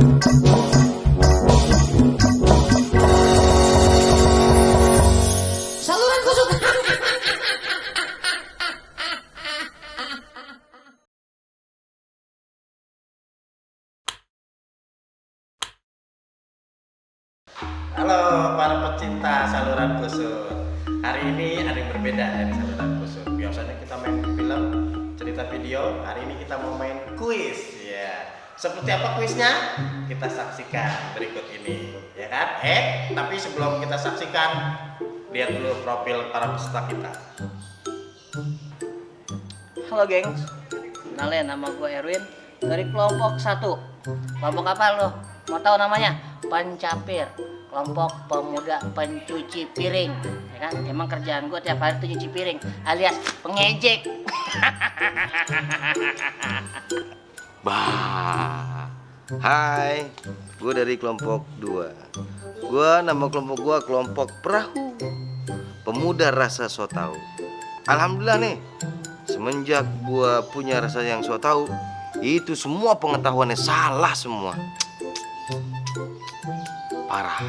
Saluran kusuk. Halo para pecinta saluran kusut. Hari ini ada yang berbeda dari saluran kusut. Biasanya kita main film, cerita video. Hari ini kita mau main kuis. Ya. Seperti apa kuisnya? Kita saksikan berikut ini, ya kan? Tapi sebelum kita saksikan, lihat dulu profil para peserta kita. Halo gengs, kenalin nama gue Erwin dari kelompok 1. Kelompok apa lo? Mau tahu namanya? Pencapir, kelompok pemuda pencuci piring, ya kan? Emang kerjaan gue tiap hari tuh nyuci piring, alias pengejek. Bah. Hai, gue dari kelompok 2. Nama kelompok gue kelompok perahu, pemuda rasa so tau. Alhamdulillah nih, semenjak gue punya rasa yang so tau, itu semua pengetahuannya salah semua. Parah.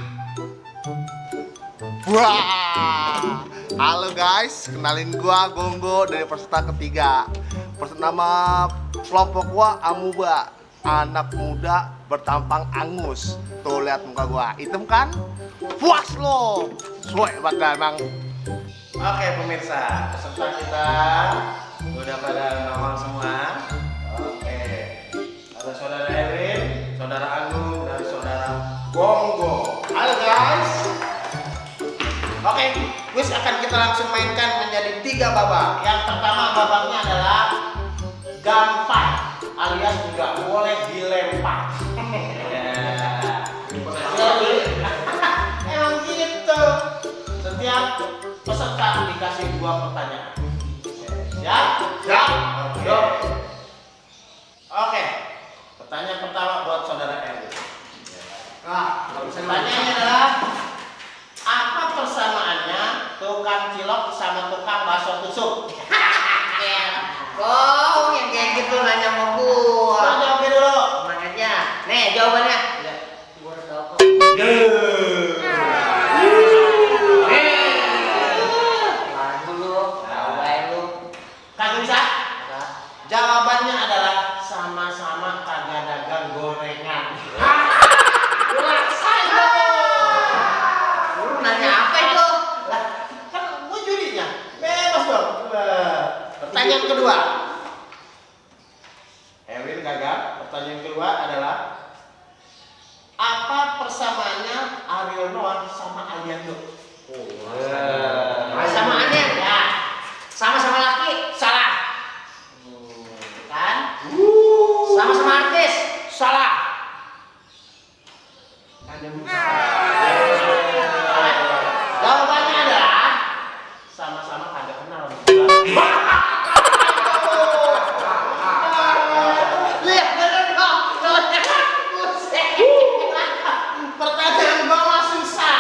Wah, halo guys, kenalin gua Gonggo dari peserta ketiga. Nama kelompok gua Amuba, anak muda bertampang angus. Tuh lihat muka gua, hitam kan? Puas lo, suwe banget emang. Oke pemirsa, peserta kita udah pada nongol semua. Oke, ada saudara Erwin, saudara Agung, dan saudara Gonggo. Halo guys. Oke, kuis akan kita langsung mainkan menjadi 3 babak. Yang pertama babaknya adalah gampang, alias nggak boleh dilempar. Emang gitu. Setiap peserta dikasih 2 pertanyaan. Siap? Siap. Oke. Pertanyaan pertama buat saudara Erwin. Pertanyaannya adalah apa persamaannya tukang cilok sama tukang bakso tusuk? Kok yang kayak gitu nanya sama gua? Lo jawabin dulu. Tenang aja. Nih jawabannya. Gua udah tahu kok. Lagu lu, awal lu. Kagak bisa? Enggak. Jawabannya adalah sama-sama kagak dagang gorengan. Lu nanya apa itu? Lah, kan gue jurinya. Bebas dong. Pertanyaan kedua. Erwin gagal. Pertanyaan kedua adalah apa persamaannya Ariel Noah sama Aliando? Persamaannya ya. Sama-sama laki, salah. Kan? Sama-sama artis, salah. Jawabannya adalah sama-sama kagak kenal. Lihat bener dong. Buset. Pertanyaan gua mah susah.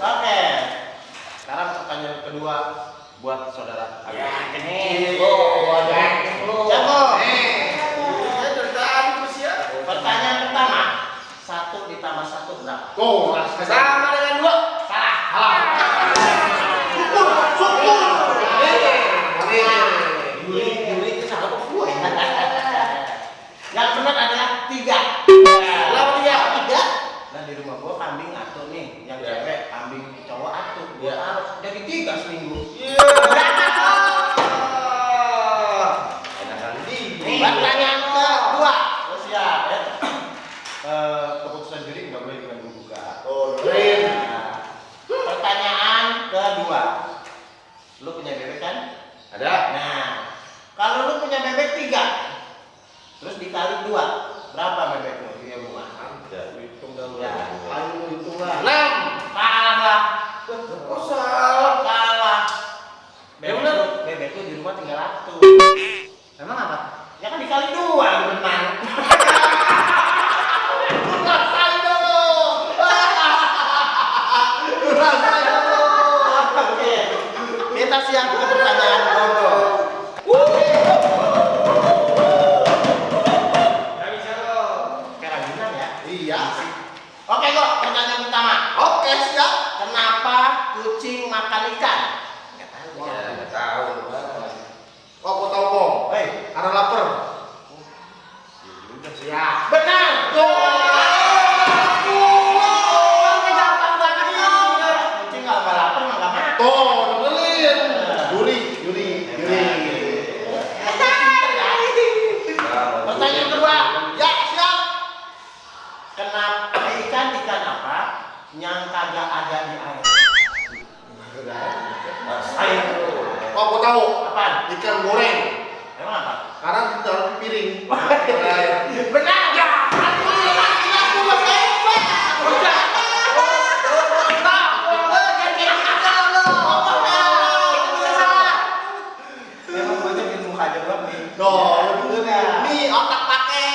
Oke. Sekarang pertanyaan kedua buat saudara Agus. Nih, gua ganteng lu. Jago. Pertanyaan pertama, 1 ditambah 1 berapa? Sama dengan 2. Salah. Yang benar adalah 3. Kenapa 3? Nah di rumah gua kambing atuh nih, yang cewek kambing cowok atuh. Gua harus jadi 3 seminggu. Pertanyaan kedua. Siap ya. Keputusan juri nggak boleh diganggu gugat. Pertanyaan kedua. Lu punya bebek kan? Ada. Nah, kalau lu punya bebek 3, terus dikali 2, berapa bebek lu di rumah? Hitung dulu. Ya, ayo hitung lah. 6. Kalah lah. Oh salah. Kalah. Ya bener. Bebek lu di rumah tinggal 1. Emang apa? Ya kan dikali 2 lu menang. Rasain dulu. Oke. Kita siap ke pertanyaan Gonggo. yang kagak ada di air? Air. Oh, aku tahu. Apaan? Ikan goreng. Emang apa? Karena di dalam piring. Benar ya? Emang gue jadi muka aja doang nih. Nih otak pakai.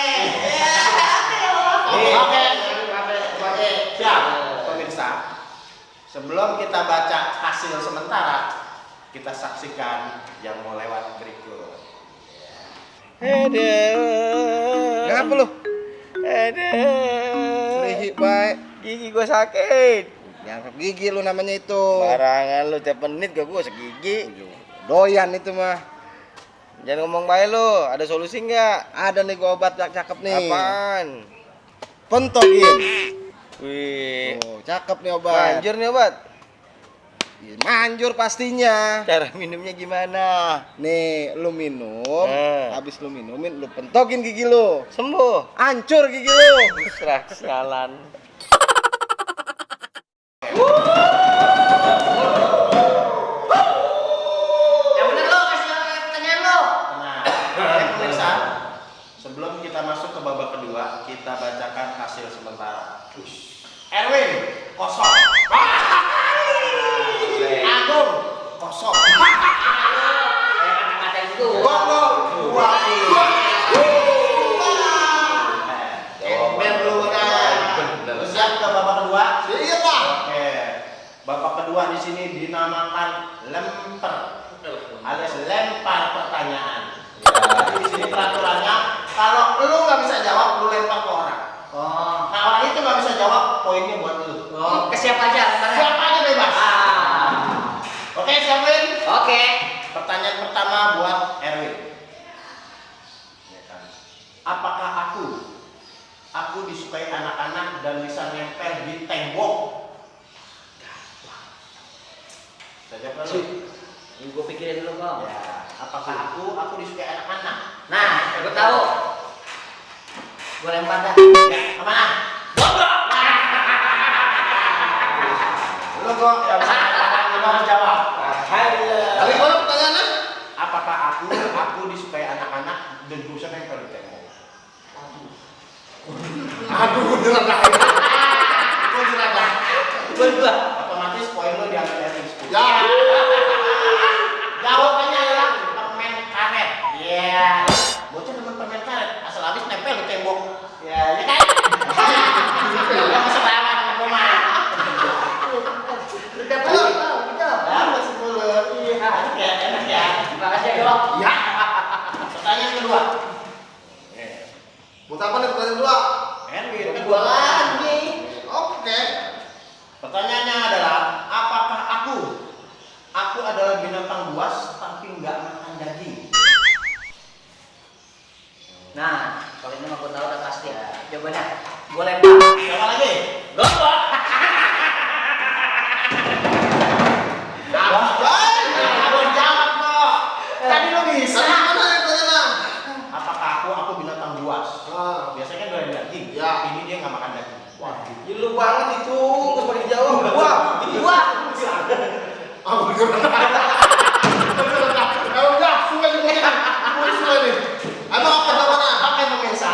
Oke. Siap, pemirsa. Sebelum kita baca hasil sementara, kita saksikan yang mau lewat berikut. Kenapa lu? Lihik baik. Gigi gua sakit. Yang gigi lu namanya itu. Barangan lu tiap menit gak gua segigi. Doyan itu mah. Jangan ngomong baik lu, ada solusi nggak? Ada nih gua obat yang cakep nih. Apaan? Pentogin. Wih, Oh, cakep nih obat. manjur nih obat. Manjur pastinya. Cara minumnya gimana? Nih, lu minum, Eh. habis lu minumin, lu pentogin gigi lu. Sembuh. Hancur gigi lu. Serah sialan. Yang bener lo kasih pertanyaan lo. Nah, oke pemirsa, sebelum kita masuk ke babak kedua, kita bacakan hasil sementara. Erwin, kosong. Agung, kosong. Kata itu. Gongo, 20. Ember lu kan. Lu siap ke babak kedua? Iya, Pak. Oke. Babak kedua di sini dinamakan lemper alias lempar pertanyaan. Jadi di sini peraturannya kalau lu nggak bisa jawab, lu lempar ke orang. Oh. Nah orang itu nggak bisa jawab, poinnya buat lu. Oh, ke siapa aja lemparnya? Siapa aja bebas. Ah. Oke, siapin. Oke. Pertanyaan pertama buat Erwin. Ya kan. Apakah aku disukai anak-anak dan bisa nempel di tembok? Saya jawab dulu. Ini gue pikirin dulu kok. Ya, apakah aku disukai anak-anak? Nah, gue tahu. Gue lempar dah. Ya, kemana? Lu kok yang bisa lu harus jawab. Kali mana pertanyaannya? Apakah aku disukai anak-anak dan bisa nempel di tembok? Aduh, beneran dah. Beneran dah. Gue. Otomatis poin lu diambil dari 10. Ya. Jawabannya adalah permen karet. Iya. Bocah demen permen karet, asal habis nempel di tembok. Ya, ya kan? Enggak masuk lawan sama gua mah. Udah betul. Dapat 10. Iya, enak ya. Makasih ya, Dok. Ya. Pertanyaan kedua. Buat apa nih pertanyaan kedua? Erwin, Gua lagi. Oke. Pertanyaannya adalah, apakah aku adalah binatang buas tapi nggak makan daging? Nah, kalau ini mah gue tahu udah pasti. Jawabannya, gue lempar. Siapa lagi? Gua. Abang jawab kok. Tadi lo bisa. Tadi mana yang pertanyaan? Apakah aku binatang buas? Ah. Biasanya kan doyan daging. Ya. Ini dia nggak makan daging. Waduh. Lu banget itu, nggak pakai dijawab. Gua. Ah, beneran dah. Beneran dah. Udah, suka nih bocah. Gua suka nih. Emang apa jawabannya? Oke pemirsa.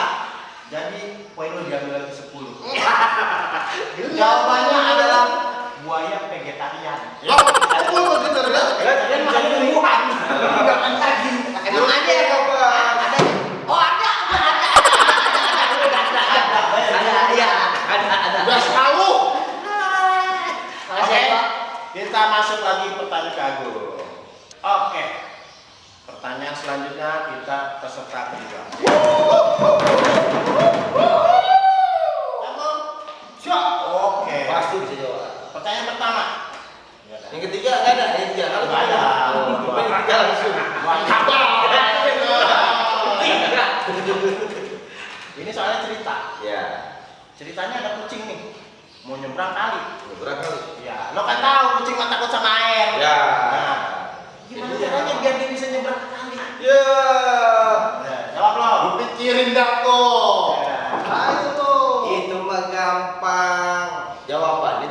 Jadi poin lo diambil lagi 10. Jawabannya adalah buaya vegetarian. Oh, betul bener ya. Vegetarian makan tumbuhan. Nggak makan daging. Emang ada ya, Dok? Ada. Oh, ada. Ada. Udah selalu. Makasih Oke, ya, Dok. kita masuk lagi pertanyaan ke Agung. Oke, pertanyaan selanjutnya kita peserta kedua. Agung, siap. Oke. Pasti bisa jawab. Pertanyaan pertama. Yang ketiga nggak ada, yang ketiga kalau Nggak ada. Yang ketiga langsung. Ini soalnya cerita. Ya, Ceritanya ada kucing nih, mau nyebrang kali. berapa kali? Ya, lo kan tahu kucing mah takut sama air. Ya. Nah, gimana caranya biar dia bisa nyebrang ke kali? Ya. Nah, jawab lo. Pikirin dah kok. Ya. Ayo tuh. Itu mah gampang. Jawabannya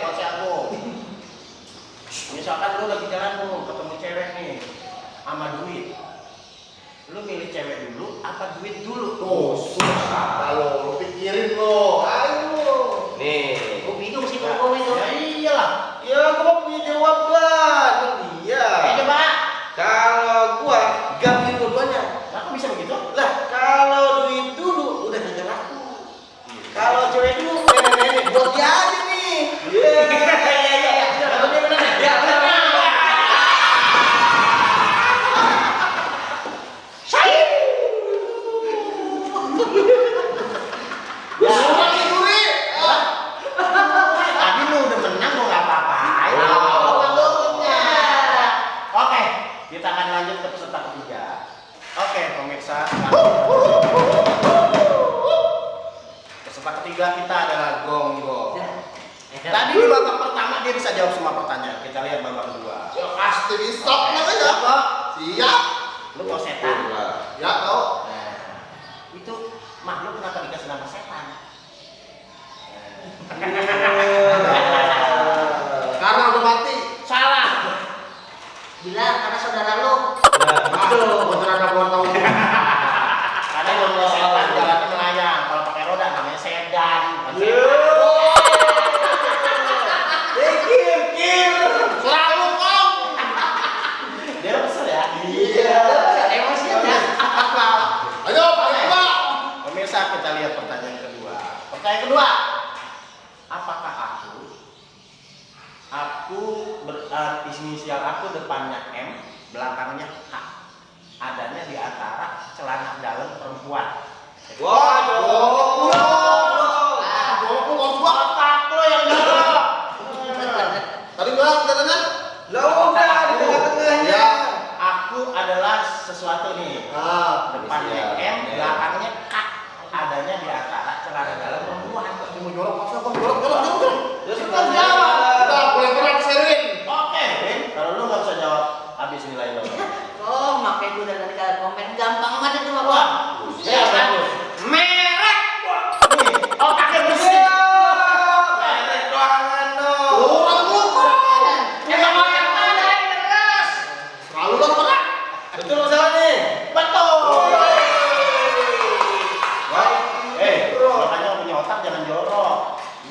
kalau si Agung. Misalkan lu lagi jalan tuh ketemu cewek nih sama duit. Lu milih cewek dulu apa duit dulu? Tuh, susah lo, lu pikirin lo. Ayo. Nih. Gue bingung sih kalau itu. Ya iyalah. Ya gua punya jawaban. Iya. Coba. Kalau gua gabungin dua-duanya. Lah kok bisa begitu? Lah, kalau duit dulu udah tinggal aku. Kalau cewek dulu nenek-nenek buat dia aja nih. Iya. Kalau dia benar ya? Ya, benar. Ya, tapi lu udah menang mau nggak apa-apain. Oke, kita akan lanjut ke peserta ketiga. Oke, pemirsa. Peserta ketiga kita adalah Gonggo. Tadi di babak pertama dia bisa jawab semua pertanyaan. Kita lihat babak kedua. Ya pasti bisa namanya kok. Siap. Lu mau setan? Ya tau. Nah, itu makhluk kenapa dikasih nama setan? Karena udah mati. Salah. Bilang karena saudara lu. Aduh, bener ada gua tahu. Karena kalau setan jalannya melayang, kalau pakai roda namanya sedan. Bukan setan. Selalu kong. Dia besar ya? Emosi aja. Ayo, ayo. Pemirsa, kita lihat pertanyaan kedua. Pertanyaan kedua. Apakah aku berarti inisial aku depannya M, belakangnya H. Adanya di antara celana dalam perempuan. Waduh. Otak lo yang jawab. Tadi gua katanya Lah udah di tengah-tengahnya. Ya. Aku adalah sesuatu nih. Depannya M, belakangnya K. Adanya di antara celana dalam perempuan. mau jorok masa bang jorok. Terus Kan jawab. Udah boleh berat Serin. Oke, Vin. Kalau lu nggak bisa jawab, habis nilai lo. Oh, makanya gue dari kalian komen gampang banget itu mah. Wah, Ya kan? merek. Nih, otaknya bersih. merek doangan dong. Orang lu. Emang mau yang mana yang keras? Lalu lah berat. Betul masalah nih. Betul. Baik. Makanya punya otak jangan jorok.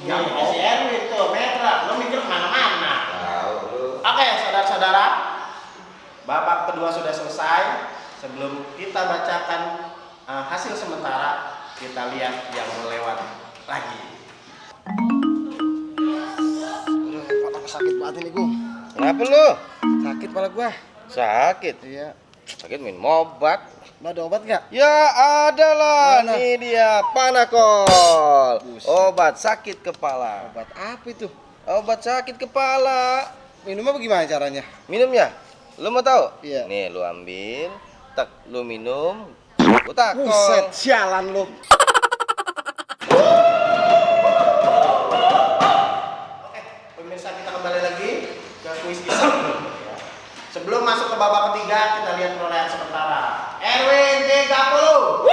Nih, si Erwin tuh merah. Lu mikir kemana-mana. Tahu lu. Oke, saudara-saudara, babak kedua sudah selesai. Sebelum kita bacakan hasil sementara, kita lihat yang melewat lagi. Aduh, kepala sakit banget ini Gung. Kenapa lu? Sakit kepala gua. Sakit. Iya. Sakit minum obat. Ada obat nggak? Ya ada lah. Mana? Nih dia Panakol. Buset. Obat sakit kepala. Obat apa itu? Obat sakit kepala. Minumnya bagaimana caranya? Minumnya? Lu mau tahu? Iya. Nih lu ambil, tak lu minum, lu takol. Buset, sialan lu. Oke, pemirsa kita kembali lagi ke kuis kisah. Sebelum masuk ke babak ketiga, kita lihat perolehan sementara. Erwin 30.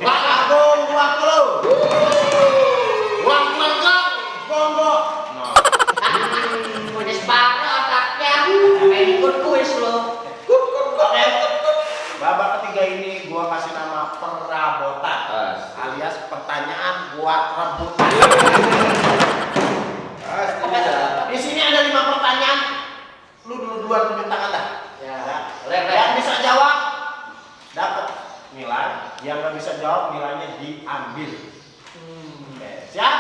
Bang Agung 20. Gonggo. No. Punya separuh otaknya. Main ikut kuis lo. Oke. Babak ketiga ini gua kasih nama perabotan alias pertanyaan buat rebutan. Di sini ada 5 pertanyaan. Lu duluan tunjuk tangan dah. Ya. Yang bisa jawab dapat nilai, yang nggak bisa jawab nilainya diambil. Oke, siap?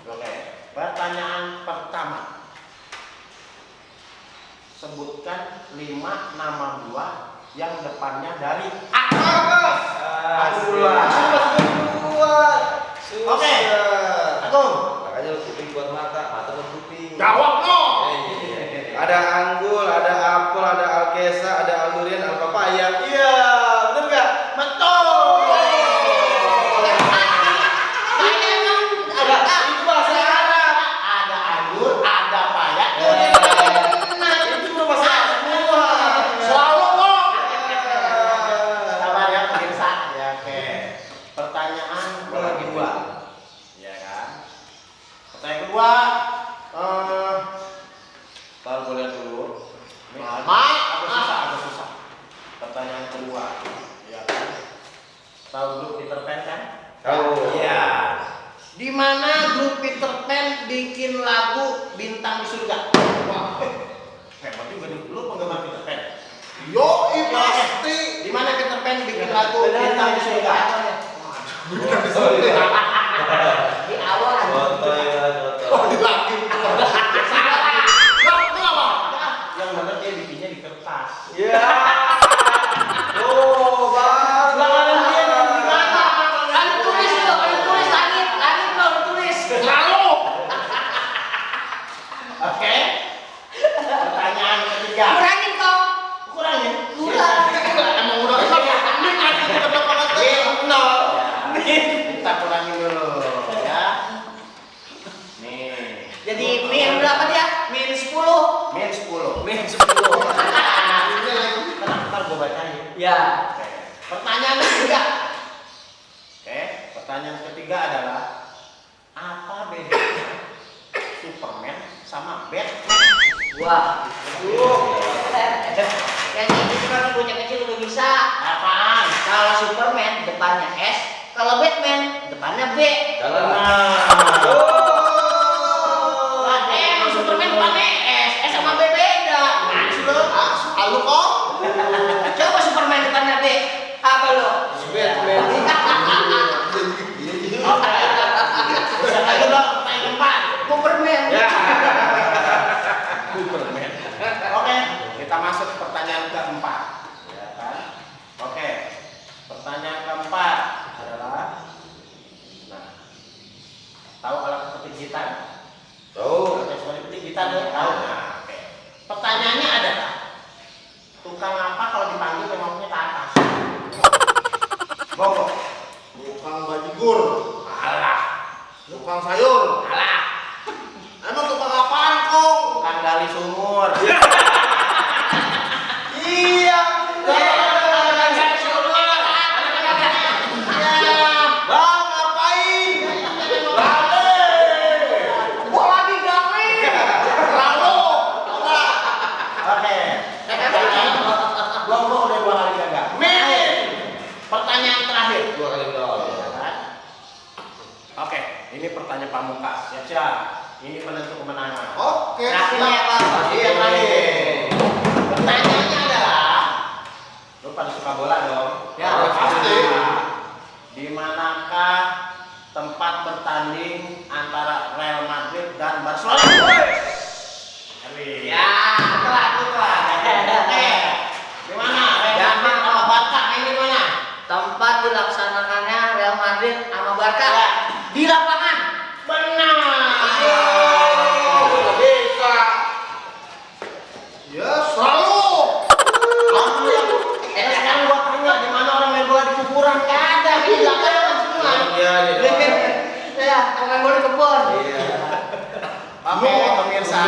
Oke. Pertanyaan pertama. Sebutkan 5 nama buah yang depannya dari A. Oke. Agung. Makanya lu kuping buat mata, mata buat kuping. Jawab lo. Ada anggul, ada apel, ada alkesa, ada aldurian, ada papaya. Iya, bener nggak? Betul. Ada Itu bahasa Arab. Ada anggur, ada paya. Itu udah bahasa Arab semua. Selalu kok. Sabar ya pemirsa. Ya, oke. Pertanyaan kedua. Ya kan? Pertanyaan kedua, taruh gue lihat dulu. Ini agak susah. Pertanyaan kedua, ya kan? Tahu grup Peter Pan kan? Tahu. Iya. Di mana grup Peter Pan bikin lagu Bintang di Surga? Wah, hebat juga nih. Lu penggemar Peter Pan? Yo, pasti. Di mana Peter Pan bikin lagu Bintang di Surga? Di awal. Oh, di lagi. Kenapa? Yang benar dia bikinnya di kertas. Ya. Oh, bang. Langganan dia di mana? Ada tulis tuh, ada tulis langit loh, tulis. Lalu. Oke. Pertanyaan ketiga. Kurangin kau. Kurangin. Emang udah Kita kurangin dulu ya. Nih. Jadi min berapa dia? Min 10. Min 10. Min 10. Ntar gue bacain. Ya. Oke. Pertanyaan ketiga. Oke. Pertanyaan ketiga adalah apa bedanya Superman sama Batman? Wah. Yang itu kan bocah kecil udah bisa. Apaan? Kalau Superman depannya S, kalau Batman depannya B. Lah, emang Superman depannya S sama B beda. Nah, lu. Alu kok? Coba Superman depannya B. Apa lo? Batman. Bisa lagi dong, pertanyaan keempat. Superman. Superman. Oke, kita masuk ke pertanyaan keempat. Ya kan? Oke. Pertanyaan keempat adalah, nah, tahu alat petik gitar? Tahu. Oke, seperti petik gitar ya? Tahu. Nah, oke. Pertanyaannya adalah, tukang apa kalau dipanggil memangnya ke atas? Bobo. Tukang bajigur. Alah. Tukang sayur. Alah. Emang tukang apaan kok? Tukang gali sumur. Iya. Bang, ngapain? Gua lagi gawe. Lalu. Oke. Gua udah 2 kali gagal. Pertanyaan terakhir. 2 kali dong. Ya kan? Oke, ini pertanyaan pamungkas. Siap-siap. Ini penentu kemenangan. Oke. Terakhirnya apa? Iya, terakhir. Pertanyaannya adalah, lu pada suka bola dong? Ya, pasti. Di manakah tempat bertanding antara Real Madrid dan Barcelona? Erwin. Ya, telat. Oke. Di mana? Real Madrid sama Barca ini di mana? Tempat dilaksanakannya Real Madrid sama Barca di lapangan. Benar. Bisa. Ya, selalu. Sekarang gua tanya di mana orang main bola di kuburan? Gak ada, di lapangan semua. Ya, bukan boleh kebun. Oke, pemirsa.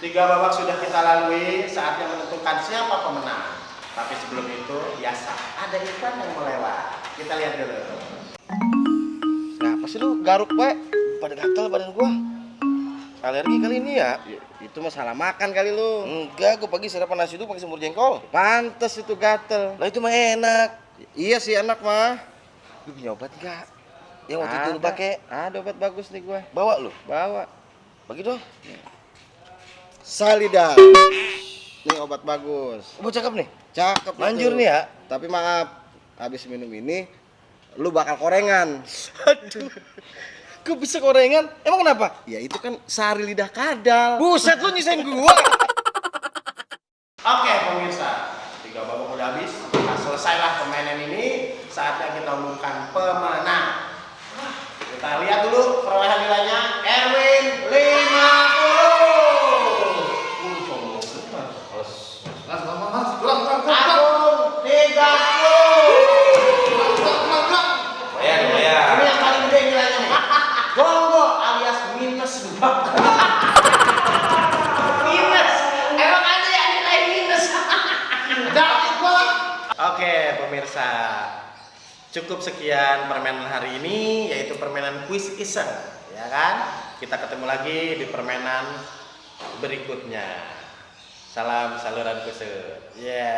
3 babak sudah kita lalui, saatnya menentukan siapa pemenang. Tapi sebelum itu, biasa ada iklan yang melewat. Kita lihat dulu. Kenapa sih lu garuk, Pak? Pada gatel badan gua. Alergi kali ini ya? Itu masalah makan kali lu. Enggak, gua pagi sarapan nasi itu pakai semur jengkol. Pantes itu gatel. Lah itu mah enak. Iya sih enak mah. Lu punya obat enggak? Yang waktu itu lu Ada. pakai. Ada obat bagus nih gua. Bawa lu. Bawa. Bagi dong. Salida. Ini obat bagus. Oh, cakep nih. Cakep. Manjur itu. nih ya. Tapi maaf, habis minum ini lu bakal korengan. Aduh. Kok bisa korengan? Emang kenapa? Ya itu kan sari lidah kadal. Buset, lu nyisain gua. Oke pemirsa, 3 babak udah habis. Nah, selesailah permainan ini. Saatnya kita umumkan pemenang. Kita lihat dulu perolehan nilainya. Erwin 50. Mas, pulang. Agung 30. Ini yang paling gede nilainya nih. Gonggo alias minus 2. Minus. Emang ada yang nilai minus. Oke pemirsa, cukup sekian permainan hari ini, yaitu permainan kuis iseng. ya kan? Kita ketemu lagi di permainan berikutnya. Salam saluran kusut. Ya.